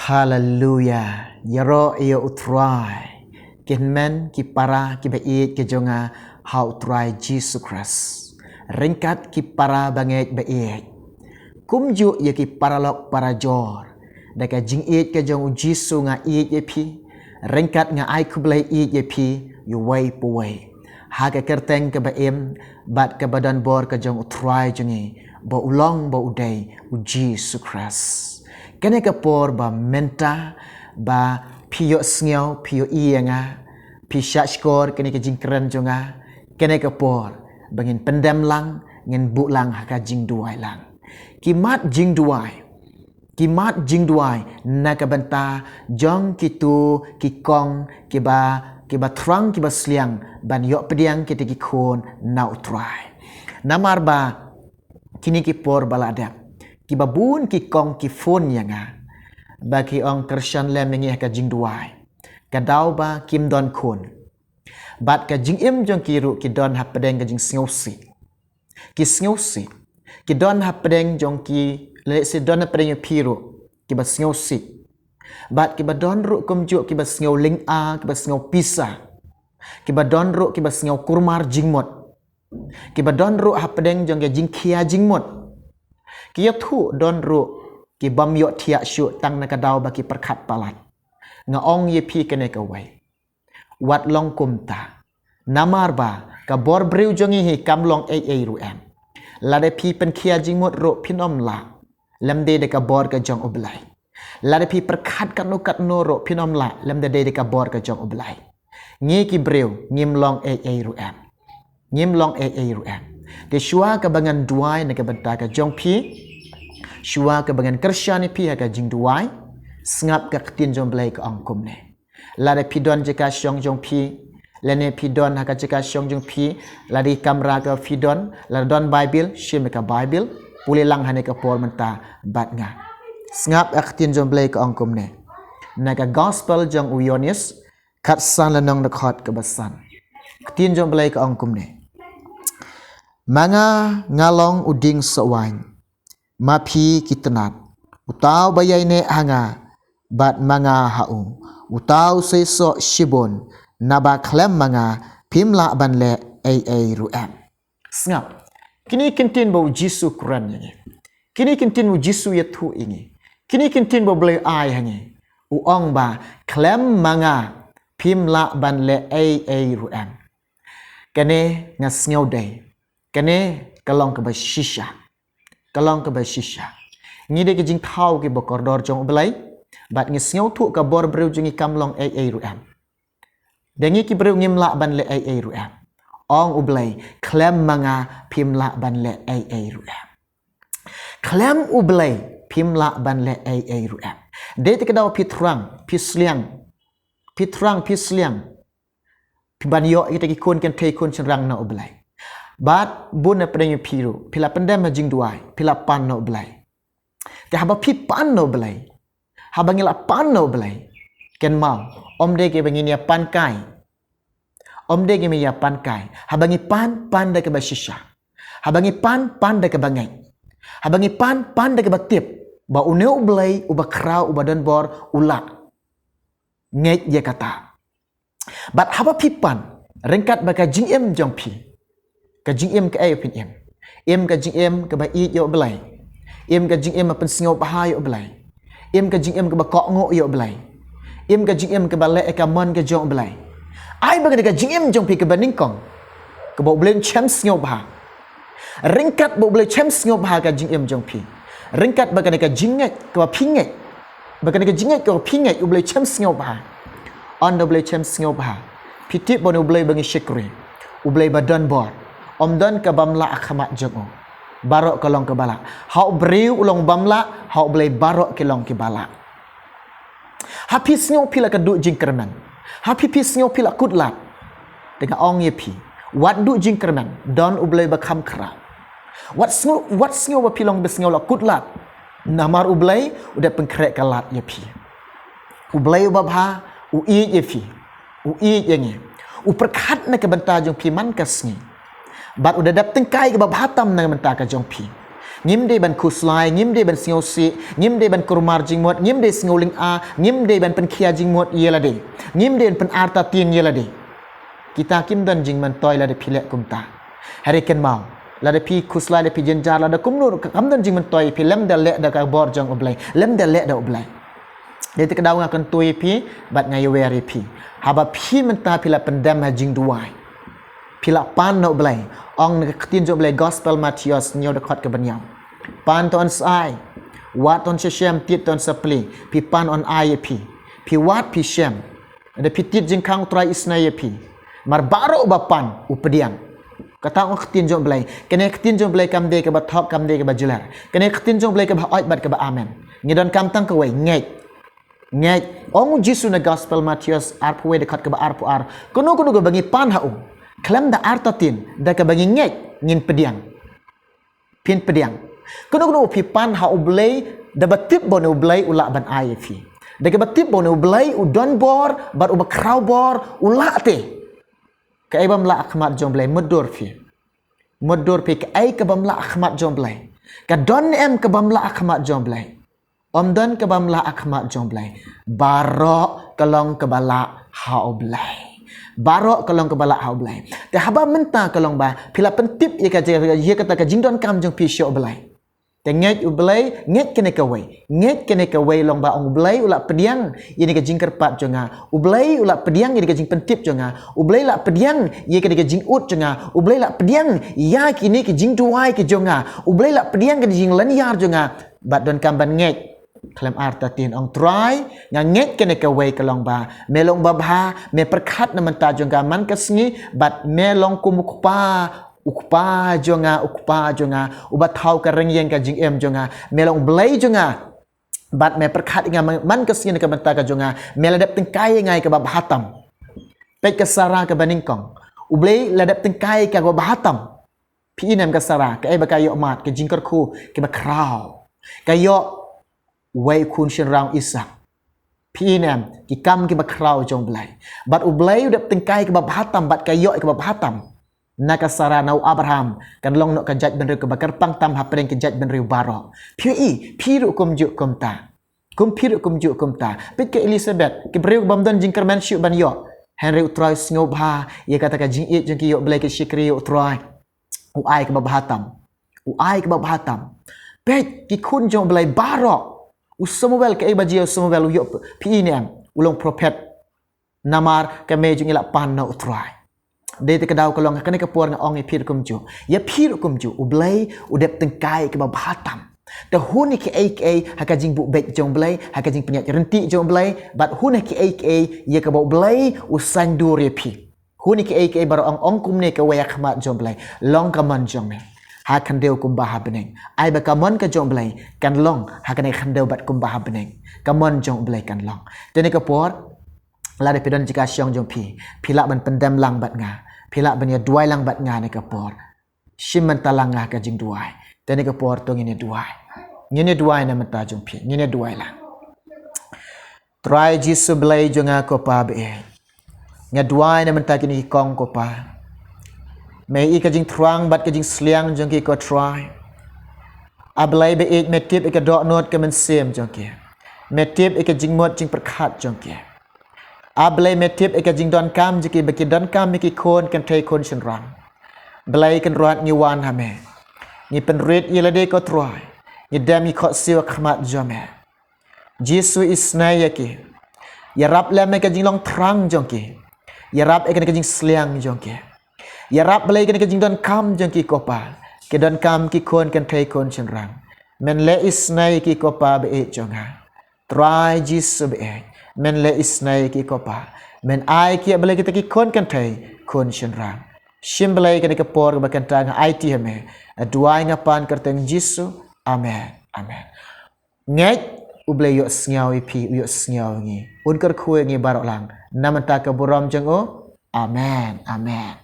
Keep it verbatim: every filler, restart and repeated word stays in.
Haleluya. Ïaroh ïa U Trai, ki hynmen ki para kiba ïeit ki jong nga ha U Trai Jisu Khrist. Ryngkat ki para bangeit ba ïeit, kumjuh ïa ki paralok parajor, da ka jingïeit ka jong U Jisu nga ïeit ïa phi. Ryngkat nga ai khublei ïeit ïa phi ïa uwei pa uwei, ha ka kyrteng kaba im bad kaba don bor ka jong U Trai jong ngi, ba u long ba u dei U Jisu Khrist. Kane ka por ba mynta ba phi ïohsngew, phi ïohi ïa nga, phi shahshkor kane ka jingkren jong nga, kane ka por ba ngin pyndem lang, ngin buh lang ha ka jingduwai lang. Ki mat jingduwai, ki mat jingduwai na ka bynta jong kito ki kong kiba, kiba thrang kiba sliang ban ïoh pdiang kita ki khun na U Trai. Namar ba kine ki por ba la dep, kiba bun ki kong ki phone ïa nga, ba ki ong, Kyrshan, lem ïa ngi ha ka jingduwai. Ka daw ba kim don khun, bad ka jingim jong ki ruh ki don hapdeng ka jingsngewsih. Ki sngewsih. Ki don hapdeng jong ki, lehse don hapdeng jong phi ruh kiba sngewsih. Bad kiba don ruh kumjuh kiba sngew lynga, kiba sngew pisa, kiba don ruh kiba sngew kulmar jingmut, kiba don ruh hapdeng jong ka jingkhia jingmut. Ki ïathuh don ruh ki bym ïohthiah shuh tang na ka daw ba ki pyrkhat palat. Nga ong ïa phi kane kawei, wat long kumta. Namar ba ka bor briew jong ngi hi kam long ei ei ruh em. Lada phi pynkhia jingmut ruh phin ym lah, lymda dei da ka bor ka jong U Blei. Lada phi pyrkhat katno katno ruh phin ym lah, lymda dei da ka bor ka jong U Blei. Ngi ki briew ngim long ei ei ruh em. Ngim long ei ei ruh em. Te shuwa kaba ngan duwai na ka bynta ka jong phi, shuwa kaba ngan kyrshan ïa phi ha ka jingduwai, sngap ka ktien jong U Blei ka ong kumne. Lada phi don jaka shong jong phi, lane phi don ha ka jaka shong jong phi, lada i kamra kaba phi don, lada don Baibl, shim ïa ka Baibl, pule lang ha kane ka por mynta bad nga. Sngap ka ktien jong U Blei ka ong kumne. Na ka Gospel jong u Ïoannis, khatsan lynnong, dkhot kaba san. Ktien jong U Blei ka ong kumne. Ma nga nga long u dieng sohwaiñ, ma phi ki tnat. Uta uba ïaineh ha nga bad ma nga ha u, uta u seisoh shibun, naba khlem ma nga phim lah ban leh ei ei ruh em. Sngap. Kine ki ktien ba U Jisu kren ïa ngi. Kine ki ktien ba U Jisu ïathuh ïa ngi. Kine ki ktien ba U Blei ai ha ngi. U ong ba khlem ma nga phim lah ban leh ei ei ruh em. Kane nga sngew dei, kane ka long kaba shisha. Ka long kaba shisha. Ngi dei ki jingthaw kiba kordor jong U Blei, bad ngi sngewthuh ka bor briew jong ngi kam long ei ei ruh em. Da ngi ki briew ngim lah ban leh ei ei ruh em. Ong U Blei, khlem ma nga phim lah ban leh ei ei ruh em. Khlem U Blei phim lah ban leh ei ei ruh em. Dei te ka daw phi thrang phi sliang, phi thrang phi sliang phi ban ïoh ïa kita ki khun kynthei khun shynrang na U Blei. Bad bun na pdeng ïa phi ruh phi la pyndem ha jingduwai, phi la pan na U Blei. Te haba phi pan na U Blei, haba ngi la pan na U Blei, kynmaw, ym dei kiba ngin ïa pan kai. Ym dei kiba ngin ïa pan kai. Haba ngi pan, pan da kaba shisha. Haba ngi pan, pan da kaba ngeit. Haba ngi pan, pan da kaba tip ba une U Blei uba khraw uba don bor u lah. Ngeit ïa kata. Bad haba phi pan, ryngkat ba ka jingim jong phi, ka jingim kaei phin im? Im ka jingim kaba ïeit ïa U Blei? Im ka jingim ba pynsngewbha ïa U Blei? Im ka jingim kaba kohnguh ïa U Blei? Im ka jingim kaba leh ïa ka mon ka jong U Blei? Ai ba ka dei ka jingim jong phi kaba nyngkong, kaba U Blei un shem sngewbha. Ryngkat ba U Blei u shem sngewbha ka jingim jong phi, ryngkat ba kane ka jingngeit kaba phi ngeit, ba kane ka jingngeit kaba phi ngeit U Blei u shem sngewbha. Ynda U Blei u shem sngewbha, phi tip ba une U Blei ba ngi shakri, U Blei ba don bor, ym don ka bym lah ha khmat jong u. Baroh ka long kaba lah. Ha u briew u long bym lah, ha U Blei baroh ki long kiba lah. Ha phi sngew phi la ka duh jingkyrmen, ha phi phi sngew phi la kut lad, te nga ong ïa phi, wat duh jingkyrmen, don U Blei ba kham khraw. Wat sngew, wat sngew ba phi long ba sngew la kut lad, namar U Blei u dep pynkhreh ka lad ïa phi. U Blei uba bha u ïeit ïa phi, u ïeit ïa ngi. U pyrkhat na ka bynta jong phi man ka sngi. Bad u da dep tyngkai kaba bha tam na ka bynta ka jong phi. Ngim dei ban khuslai, ngim dei ban sngewsih, ngim dei ban kurmar jingmut, ngim dei sngewlynga, ngim dei ban pynkhia jingmut ïa lade. Ngim dei ban pynartatien ïa lade. Kita kim don jingmyntoi lada phi leh kumta. Hynrei kynmaw, lada phi khuslai, lada phi jynjar, lada kumno ruh, kam don jingmyntoi, phi lem da leh da ka bor jong U Blei, lem da leh da U Blei. Dei te ka daw nga kyntu ïa phi bad nga ïawer ïa phi. Haba phi mynta phi la pyndem ha jingduwai, phi la pan na U Blei. Ong na ka ktien jong U Blei, Gospel Mathaios hynñiew dkhot kaba hynñiew. Pan to yn sa ai, wad to yn sa shem, tied to yn sa plie. Phi pan yn ai ïa phi. Phi wad phi shem. Lada phi tied jingkhang U Trai isnei ïa phi. Namar baroh uba pan u pdiang. Kata ong ka ktien jong U Blei. Kane ka ktien jong U Blei kam dei kaba thok, kam dei kaba jler. Kane ka ktien jong U Blei kaba hooid bad kaba amen. Ngi donkam tang kawei, ngeit. Ngeit. Ong U Jisu na Gospel Mathaios arphew wei dkhot kaba arphew ar. Kano kano kaba ngi pan ha u, khlem da artatien, da kaba ngi ngeit, ngin pdiang. Phin pdiang. Kano kano phi pan ha U Blei, da ba tip ba une U Blei u lah ban ai ïa phi. Da kaba tip ba une U Blei u don bor, bad uba khraw bor u lah te. Kaei bym lah ha khmat jong U Blei, mutdur phi. Mutdur phi, kaei ka bym lah ha khmat jong U Blei. Ka don em ka bym lah ha khmat jong U Blei. Ym don ka bym lah ha khmat jong U Blei. Baroh ka long kaba lah ha U Blei. Baroh ka long kaba lah ha U Blei. Te haba mynta ka long ba phi la pyntip ïa ka jing, ïa kata ka jingdonkam jong phi sha U Blei. Te ngeit U Blei, ngeit kane kawei. Ngeit kane kawei long ba ong U Blei u la pdiang ïa kane ka jingkyrpad jong nga. U Blei u la pdiang ïa kane ka jingpyntip jong nga. U Blei la pdiang ïa kane ka jingud jong nga. U Blei la pdiang ïa kine ki jingduwai ki jong nga. U Blei la pdiang kane ka jinglynñiar jong nga. Bad donkam ban ngeit. Khlem artatien, ong Trai, nga ngeit kane kawei ka long ba me long babha, me pyrkhat na bynta jong nga man ka sngi, bad me long kum u kpa, u kpa jong nga, u kpa jong nga, uba thaw ka ryngïeng ka jingim jong nga, me long Blei jong nga, bad me pyrkhat ïa nga man, man ka sngi na ka bynta ka jong nga, me la dep tyngkai ïa nga ïa kaba bha tam. Peit ka Sara kaba nyngkong, U Blei la dep tyngkai ïa ka kaba bha tam. Phi i ne em ka Sara, kaei ba ka ïoh mad, ka jingkyrkhu kaba khraw. Ka ïoh wei u khun shynrang u Isaak. Phi i ne em ki kam kiba khraw jong U Blei. Bad U Blei u dep tyngkai kaba bha tam, bad ka ïoh kaba bha tam. Na ka Sara, na u Abraham, kan long noh ka jaitbynriew kaba kyrpang tam hapdeng ki jaitbynriew baroh. Phi i, phi ruh kumjuh kumta. Kum phi ruh kumjuh kumta. Peit ka Elisabet, ka briew bym don jingkyrmen shuh ban ïoh. Hynrei U Trai u sngewbha ïa kata ka jingïeit jong ki, ïoh Blei, ka shakri ïa U Trai. U ai kaba bha tam. U ai kaba bha tam. Peit, ki khun jong U Blei baroh. U Samuel, kaei ba jia u Samuel, u ïoh, phi i ne em, u long prophet. Namar ka mei jong i la pan na U Trai. Dei te ka daw ka long, ha kane ka por nga ong ïa phi ruh kumjuh. Ïa phi ruh kumjuh, U Blei u dep tyngkai kaba bha tam. Te hun ïa kiei kiei ha ka jingbuh beit jong U Blei, ha ka jingpynïaid ryntih jong U Blei, bad hun ïa kiei kiei ïa kaba U Blei u saiñdur ïa phi. Hun ïa kiei kiei baroh, ong, ong kumne kawei ha khmat jong U Blei. Long ka mon jong me ha khyndew kumba ha bneng. Ai ba ka mon ka jong U Blei kan long ha kane ka khyndew bad kumba ha bneng. Ka mon jong U Blei kan long. Te ne ka por, lada phi don jaka shong jong phi, phi lah ban pyndem lang bad nga. Phi lah ban ïa duwai lang bad nga ne ka por. Shim mynta lang ha ka jingduwai. Te ne ka por to ngin ïa duwai. Ngin ïa duwai na mynta jong phi. Ngin ïa duwai lang. Trai Jisu Blei jong nga ko Pa ba ïeit. Nga duwai na mynta kine ki kong ko Pa. Me i ka jingthrang bad ka jingsliang jong ki ko Trai. A Blei ba ïeit, me tip ïa ka dohnud ka mynsiem jong ki. Me tip ïa ka jingmut jingpyrkhat jong ki. A Blei, me tip ïa ka jingdonkam jong ki ba ki donkam ïa ki khun kynthei khun shynrang. Blei Kynrad, ngi wan ha me. Ngi pynrit ïa lade ko Trai. Ngi dem ngi khohsiew ha khmat jong me. Jisu, isnei ïa ki. Ïarap lem ïa ka jinglong thrang jong ki. Ïarap ïa kane ka jingsliang jong ki. Ïarap Blei kane ka jingdonkam jong ki ko Pa. Ki donkam ki khun kynthei khun shynrang. Men leh isnei ïa ki ko Pa ba ïeit jong nga. Trai Jisu ba ïeit. Men leh isnei ïa ki ko Pa. Men ai ki ïa Blei kita ki khun kynthei khun shynrang. Shim Blei kane ka por kaba kynta nga aiti ha me. Nga duwai nga pan kyrteng Jisu. Amen. Amen. Ngeit, U Blei u ïohsngew ïa phi, u ïohsngew ïa ngi. Un kyrkhu ïa ngi baroh lang. Na bynta ka burom jong u. Amen. Amen.